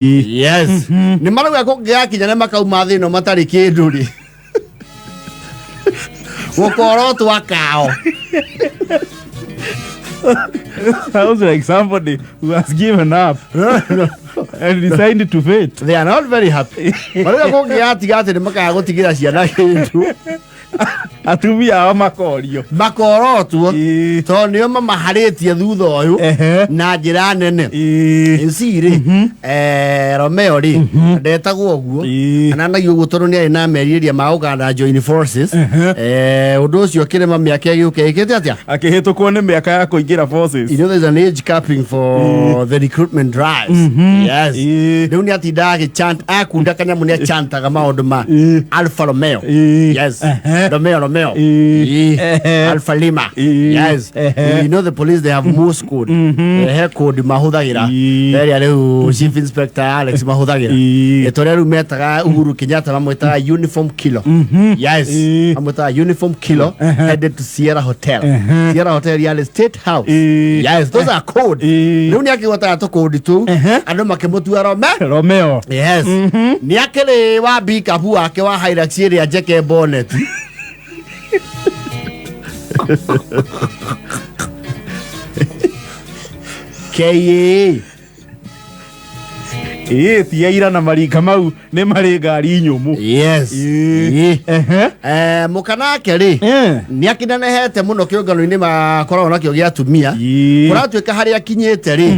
Yes, nĩ marauga kũngĩgakinya nĩ makauma thĩ ĩno matarĩ kĩndũ rĩ, gũkorotwo kao. Sounds like somebody who has given up and resigned to fate. They are not very happy. Marauga kũngĩgatiga atĩ nĩ makaga gũtigĩra ciana kĩndũ, Atumia ao makorio. Makorotwo, tondũ nĩo mamaharĩtie thutha ũyũ na njĩra nene. You rĩ, Romeo rĩ, ndetagwo ũguo, ananagia ũguo tondũ nĩ arĩ na merirĩria ma gũkanda join forces. Ũndũ ũcio kĩrĩma mĩaka ĩgĩũka ĩkĩte atĩa? Akĩhĩtũkwo nĩ mĩaka ya kũingĩra forces. You know there's an age capping for the recruitment drives. Yes. Rĩu nĩ atindaga agĩchant, akunda kanyamũ nĩ achantaga maũndũ ma Alfa Romeo. Yes. Romeo, Romeo. Alfa Lima. Yes. You know the police, they have Morse code. He code mahũthagĩra. Ĩrĩa rĩu Chief Inspector Alex mahũthagĩra. Tũrĩa rĩu metaga Uhuru Kenyatta mamwĩtaga uniform kilo. Yes. Mamwĩtaga uniform kilo headed to Sierra Hotel. Sierra Hotel yarĩ State House. Yes, those are code. Rĩu nĩ akĩgwetaga tũkũndi tũu. Andũ makĩmũtua Rome. Romeo. Yes. Nĩ akĩrĩ wa pickup wake wa Hilux ĩrĩa njeke bonnet. KAA. Ĩĩ, ti aira na marika mau nĩ marĩ ngari nyũmũ. Yes. Mũkanake rĩ, nĩ akĩnenehete mũno kĩũngano-inĩ makoragwo nakĩo gĩa atumia. Kũratuĩka harĩa akinyĩte rĩ,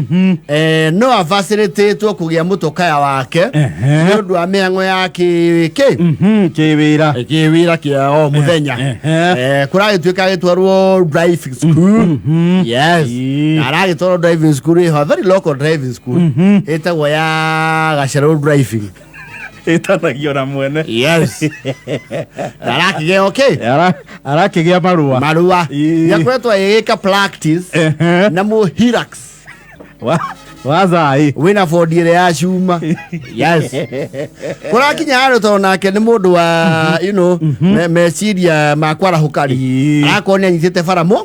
no abacĩrĩtĩtwo kũgĩa mũtũkaya wake nĩ ũndũ wa mĩhang'o ya kĩ Kĩwĩra. Kĩwĩra kĩa o mũthenya. Kũragĩtuĩka agĩtwarwo driving school. Yes. Na aragĩtwarwo driving school ĩho, very local driving school ĩtagwo ya Gacerũ Driving. Ĩtanagio na mwene. Yes, na arakĩgĩa okay. Arakĩgĩa marũa. Marũa. Nĩakoretwo agĩgĩka practice na mũ Hilux wa thai wĩna bondi ĩrĩa ya cuma. Yes, kũrakinya handũ tondũ nake nĩ mũndũ wa meciria ma kwarahũka rĩ, arakorwo nĩ anyitĩte bara mũ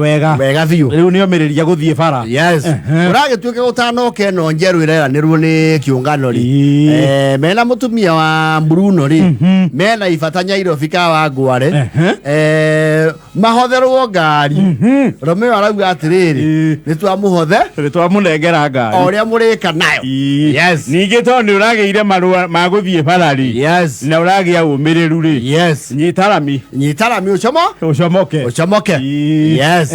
Wega. Wega biũ. Rĩu nĩ omĩrĩria gũthiĩ bara. Yes. Ũragĩtuĩka gũtanoka ĩno njerũ ĩreranĩrwo nĩ kĩũngano rĩ, mena mũtumia wa Bruno rĩ, mena ibata Nyairobi ka wa Ngware, mahotherwo ngari. Romeo arauga atĩrĩrĩ, nĩ twamũhothe. Nĩ twamũnengera ngari. O ũrĩa mũrĩka nayo. Yes. Ningĩ tondũ nĩ ũragĩire marũa ma gũthiĩ bara rĩ, na ũragĩa ũmĩrĩru rĩ, nyita rami. Nyita rami ũcomo ũcomoke. Ũcomoke. Yes.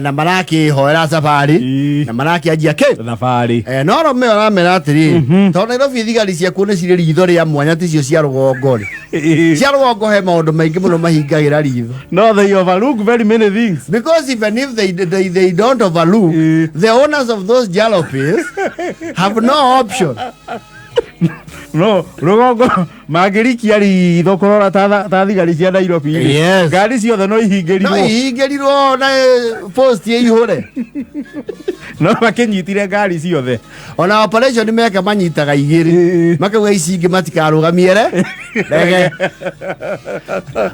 Na marakĩhoera safari na marakĩanjia kĩ thabarĩ. No Romeo aramera atĩrĩrĩ, tondũ Nairobi thigari ciakuo nĩ cirĩ ritho rĩa mwanya, ticio cia rũgongo rĩ. Cia rũgongo he maũndũ maingĩ mũno mahingagĩra ritho. No, they overlook very many things. Because even if they don't overlook, the owners of those jalopies have no option. No rũgongo mangĩrikia ritho kũrora ta thigari cia Nairobi rĩ, ngari ciothe no no ihingĩrirwo. Ihingĩrirwo na post ĩihũre. No makĩnyitire ngari ciothe. Ona operation meka manyitaga igĩrĩ, makauga ici ingĩ matikarũgamie re rege.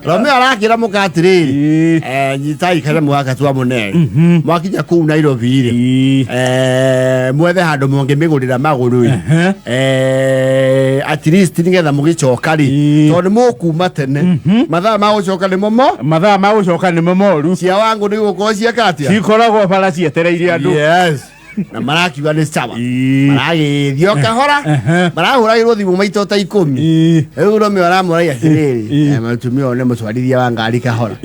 Romeo arakĩra mũka atĩrĩrĩ, nyitai kanyamũ gaka twamũne, mwakinya kũu Nairobi rĩ, mwethe handũ mũngĩmĩgũrĩra magũrũ ĩ. At least nĩgetha mũgĩcoka rĩ, tondũ nĩ mũkuma tene, mathaa ma gũcoka nĩ momo. Mathaa ma gũcoka nĩmo moru. Cia wangu nĩ gũkorwo cieka atĩa? Cikoragwo bara cietereire andũ. Yes, na marakiuga nĩ sawa, maragĩthiĩ o kahora, marahũragĩrwo thimũ maita ta 10. Rĩu Romeo aramũragia atĩrĩrĩ, mũtumia ũyũ nĩ mũtwarithia wa ngari kahora.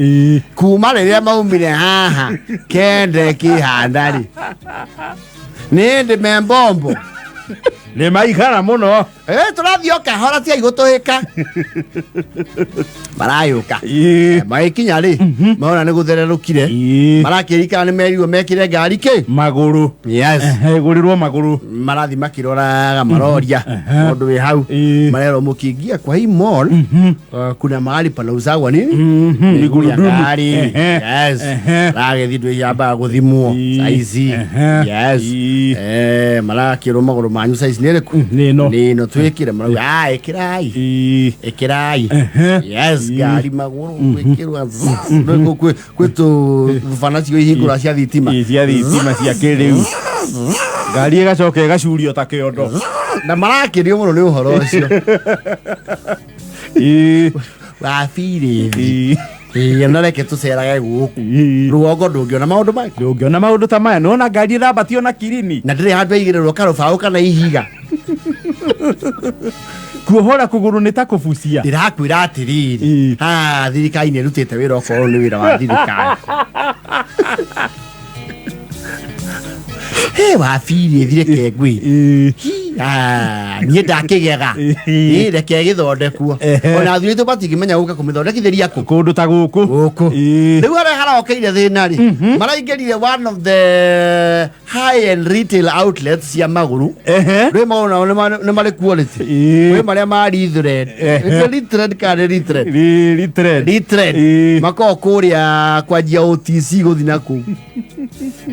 Kuma rĩrĩa maumire haha kende kĩhanda rĩ, nĩ ndĩ me mbombo. Nĩ maikara mũno. Tũrathiĩ o kahora, tigai gũtũhĩka. Marayũka. Magĩkinya rĩ, maona nĩ gũthererũkire, marakĩririkana nĩ merirwo mekĩre ngari kĩ magũrũ. Yes. Ĩgũrĩrwo magũrũ. Marathiĩ makĩroraga, maroria mũndũ wĩ hau, marerwo mũkĩingia kwa hii mall, kuna mahali panauzagwa nini, miguu ya Migurudumu. ngari. Yes. Ragĩthiĩ ndũ yambaga gũthimwo saizi. Yes. Marakĩrwo magũrũ manyu size nĩ ĩrĩkũ? Nĩ ĩno. Nĩ ĩno. Twĩkĩre marauga, "Ah, ĩkĩrai. Ĩkĩrai." Yes, ngari magũrũ gwĩkĩrwo kwĩ tũbana cio ihingũra cia thitima. Ĩ, cia thitima cia kĩrĩu, ngari ĩgacoka ĩgacurio ta kĩondo. Na marakĩrio mũno nĩ ũhoro ũcio. Wabirĩthi. Ĩĩ, na reke tũcerage gũkũ rũgongo, ndũngĩona maũndũ maya. Ndũngĩona maũndũ ta maya, nĩwona ngari ĩrambatio na kirini. Na ndĩrĩ handũ ĩigĩrĩrwo karũbaũ kana ihiga. Kuohora kũgũrũ nĩ ta kũbucia. Ndĩrakwĩra atĩrĩrĩ, ha thirikari nĩ ĩrutĩte wĩra, okorwo nĩ wĩra wa thirikari. He wabirĩ reke ngwĩ. Ah, niĩ ndakĩgega. Ĩ, reke gĩthondekwo. Ona athuri aitũ matingĩmenya gũka kũmĩthondekithĩria kũ. Kũndũ ta gũkũ. Gũkũ. Rĩu harĩa harokeire thĩna rĩ, maraingĩrire one of the high end retail outlets cia magũrũ. Rĩ magũrũ nao nĩ marĩ quality. Kwĩ marĩa ma Rethread. Nĩ Rethread kana nĩ Rethread? Retread. Rethread. Makoragwo kũrĩa kwanjia OTC gũthiĩ na kũu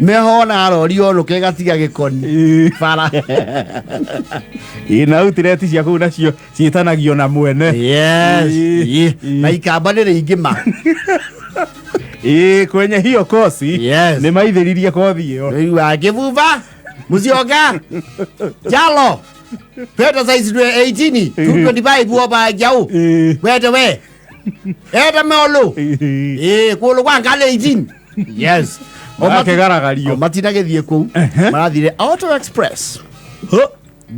mehona rori onũke gatiga gĩkoni bara. Ĩ, na outlet cia kũu nacio ciĩtanagio na mwene. Yes. Ĩ. Na ikamba nĩ rĩingĩ ma. Ĩ, kwenye hiyo kosi. Nĩ maithĩririe kothi ĩyo. Rĩu akĩbuba Musyoka Jalo peta size 18 225 woba jau wete we eta molu ĩ kũlũ kwa ngale 18, yes. Makĩgaragario. O matinagĩthiĩ kũu, marathire Auto Express.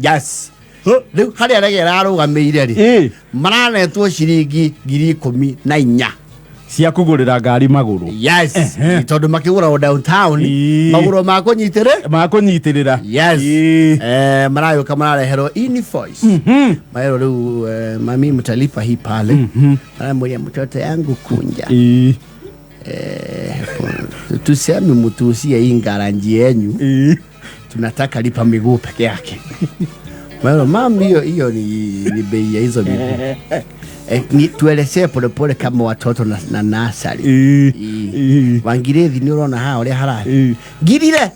Yes, rĩu harĩa rege ĩrarũgamĩire rĩ, maranetwo ciringi 14,000 cia kũgũrĩra ngari magũrũ. Yes, tondũ makĩgũra downtown magũrũ ma kũnyitĩrĩ makũnyitĩrĩra. Yes. Maragĩũka marareherwo invoice, marerwo rĩu, mami, mtalipa hii pale. Maramwĩria, mtoto yangu, kunja, tuseme mtuusie hii ngaranji yenyu, tunataka lipa miguu peke yake. Marerwo, mam, hiyo hiyo ni bei ya hizo miguu. Ni tuelezee polepole kama watoto na nasari. Wangirĩthi nĩ ũrona haha ũrĩa hararĩ ngirire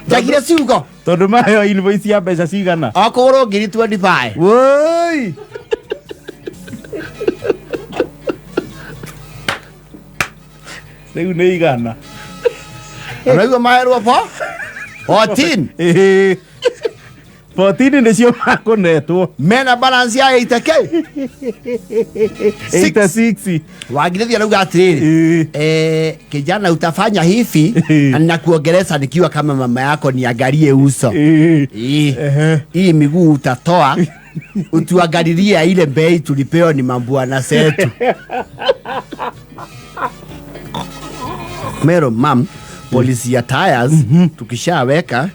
njagire ciugo. Tondũ maheo invoice ya mbeca cigana? Okũgũrũ ngiri 25. Woi! Rĩu nĩ igana. Ũraigua maherwo bo 14. Ĩĩ. 14 nĩcio makũnetwo. Mena balance ya 80K. 86. Wangirĩthi arauga atĩrĩrĩ, kijana, utafanya hivi na kuongereza nikiwa kama mama yako, niangalie uso. Hii miguu utatoa utuangalilie ile bei tulipewa ni mambwana zetu. Mero, mam, policy ya tires tukishaweka,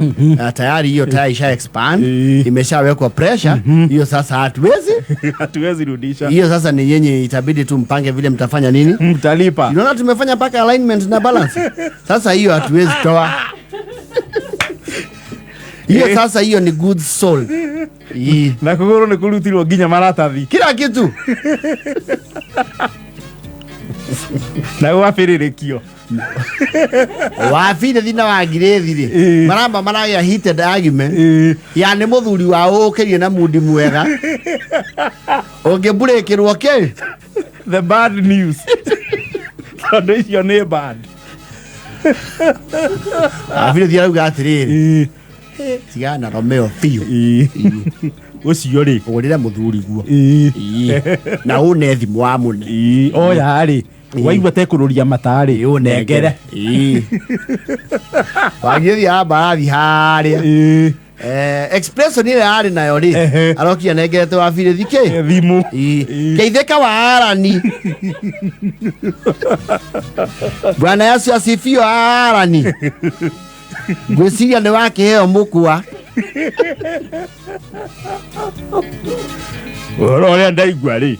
tayari hiyo tire isha expand, imeshawekwa pressure hiyo, sasa hatuwezi hatuwezi rudisha. Hiyo sasa ni yenye itabidi tu mpange vile mtafanya nini. Mtalipa. Unaona tumefanya mpaka alignment na balance. Sasa hiyo hatuwezi toa hiyo, sasa hiyo ni goods sold. Na kũgũrũ nĩ kũrutirwo nginya maratathi. Kila kitu. Na gwabĩrĩrĩkio. Wabire thina wa ngirĩthi rĩ, maramba maragĩa heated argument ya nĩ mũthuri wa ũkĩrie na mundi mwega ũngĩmburĩkĩrwo kĩ. The bad news, tondũ icio nĩ bad. Wabire thi arauga atĩrĩrĩ, tigana na Romeo biũ. Ũcio rĩ, ũgũrĩre mũthuri guo na ũne thimũ wa mũne. Oya rĩ, waigua tekũrũria matarĩ, ũnengere. Wagĩthi ambarathi harĩa expression ĩrĩa yarĩ nayo rĩ, arokia nengerete wabirĩthi kĩ. Thimũ. Geithĩka wa arani, bwana Yesu asifiwe. Arani ngwĩciria nĩ wakĩheo mũkwa. Ũhoro ũrĩa ndaigua rĩ,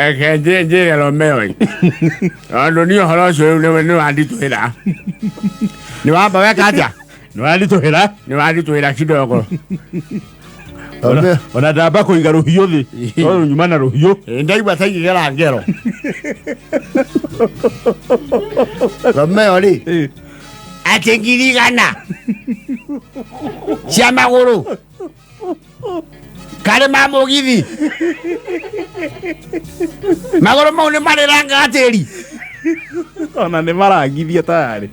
Reke njĩre Romeo ĩ, tondũ niĩ ũhoro ũcio rĩu nĩ wanditũhĩra. Nĩ wamba weka atĩa? Nĩ wanditũhĩra. Nĩ wanditũhĩra kidogo. Ona ndamba kũiga rũhiũ thĩ tondũ nyuma na rũhiũ. Ndaigua ta igĩgera ngero Romeo rĩ, atĩ 100,000. Cia magũrũ karĩ ma mũgithi magũrũ mau nĩ marĩrangaga tĩri. Ona nĩ marangithia tayarĩ.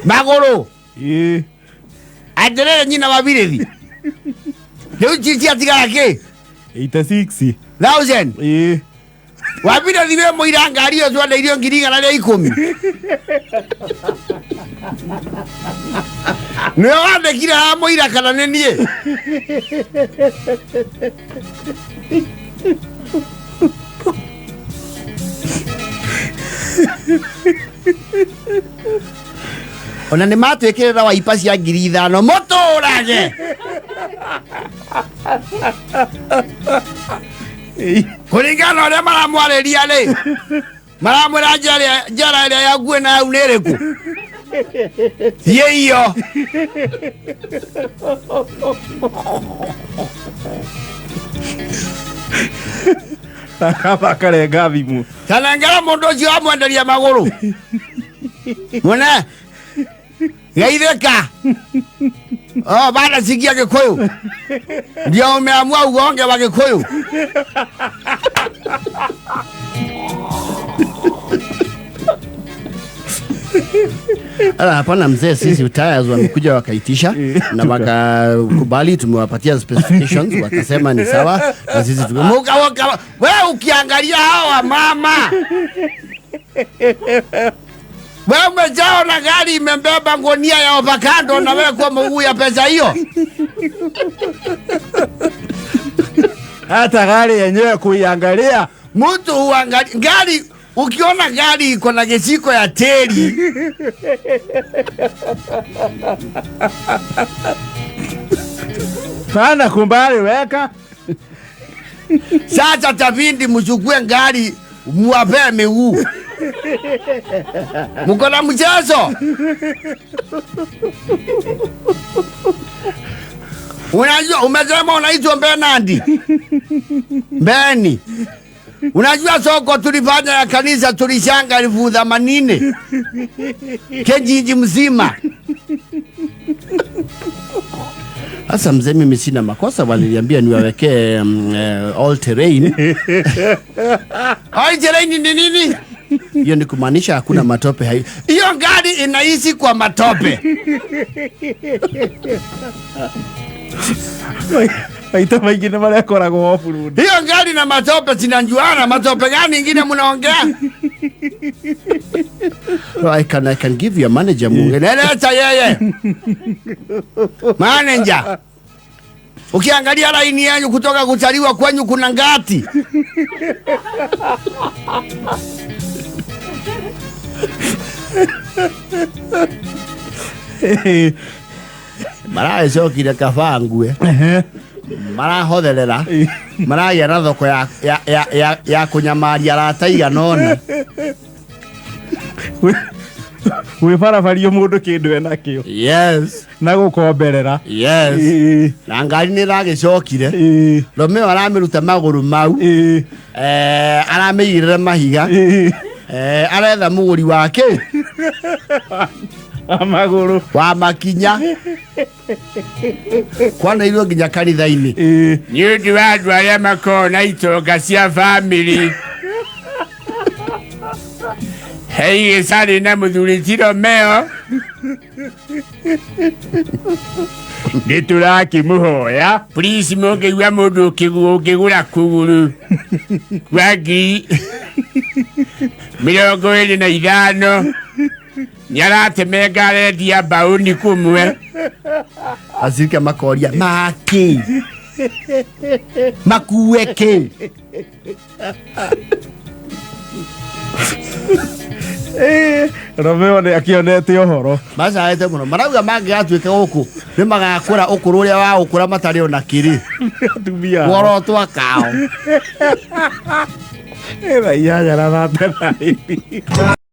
Magũrũ. Ĩĩ. Atĩrĩrĩ, nyina wa birĩthi, rĩu ciatigara kĩ? 86. Thousand. Ĩĩ. Wa birĩthi, wĩ mũira ngari ĩyo twendeirio 110,000, nĩwe wandĩkire haha mũira kana nĩ niĩ? Ona nĩ matwĩkĩrĩra waipa cia 5,000 mũtũrage. Kũringana na ũrĩa maramwarĩria rĩ, maramwĩra njara ĩrĩa yakuĩ na yau nĩ ĩrĩkũ, thiĩ iyo. Kaba karenga thimũ. Tanengera mũndũ ũcio wamwenderia magũrũ mwene geithĩka. Oh, bana sikia Gikuyu, ndio umeamua ugonge wa Gikuyu. Ala, hapana mzee, sisi tires wamekuja wakaitisha na wakakubali, tumewapatia specifications wakasema ni sawa, na sisi tumemuka waka. Wewe ukiangalia hawa mama, wewe umejaona gari imebeba ngunia ya avocado na wewe kwa mguu ya pesa hiyo. Hata gari yenyewe kuiangalia. Mtu huangalia gari, ukiona gari iko na kisiko ya teri. Sana kumbali weka. Sasa tabindi mchukue gari muwapee miguu. Mko na mchezo. Unajua umesema unaitwa Bernard. Beni. Unajua soko tulifanya ya kanisa tulishanga 80,000. Kijiji mzima. Sasa mzee, mimi sina makosa, waliniambia niwawekee all terrain. All terrain ni nini? Hiyo ni kumaanisha hakuna matope hai. Hiyo gari inaishi kwa matope. Maita maingĩ nĩ marekoragwo off road. Hiyo gari na matope zinajuana. Matope gani ingine mnaongea? No, I can give you a manager mwingine. Leta yeye. Manager. Ukiangalia laini yenu kutoka kuzaliwa kwenyu kuna ngati. Maragĩcokire kaba ngue marahotherera maragĩa na thoko ya kũnyamaria arata igana ũna. Gwĩbarabario mũndũ kĩndũ enakĩo. Na gũkomberera. Na ngari nĩ ĩragĩcokire. Romeo aramĩruta magũrũ mau, aramĩigĩrĩra mahiga, aretha mũgũri wake. Wa magũrũ. Wa makinya kwanĩirwo nginya kanitha-inĩ. Nĩ ũndũ wa andũ arĩa makoragwo na itonga cia bamĩrĩ, hei gĩcarĩ na mũthuri ti Romeo, nĩ tũrakĩmũhoya please, mũngĩigua mũndũ ũngĩgũra kũgũrũ kwa 25,000, nĩ aratemenga arendia mbaũni kũmwe. Acirika makoria makĩ makue kĩ. Romeo nĩ akĩonete ũhoro. Macaete mũno, marauga mangĩgatuĩka gũkũ nĩ magakũra ũkũrũ ũrĩa wa gũkũra matarĩ ona kĩrĩ. Atumia ao. Worotwa kao. Thaa 8 na 39.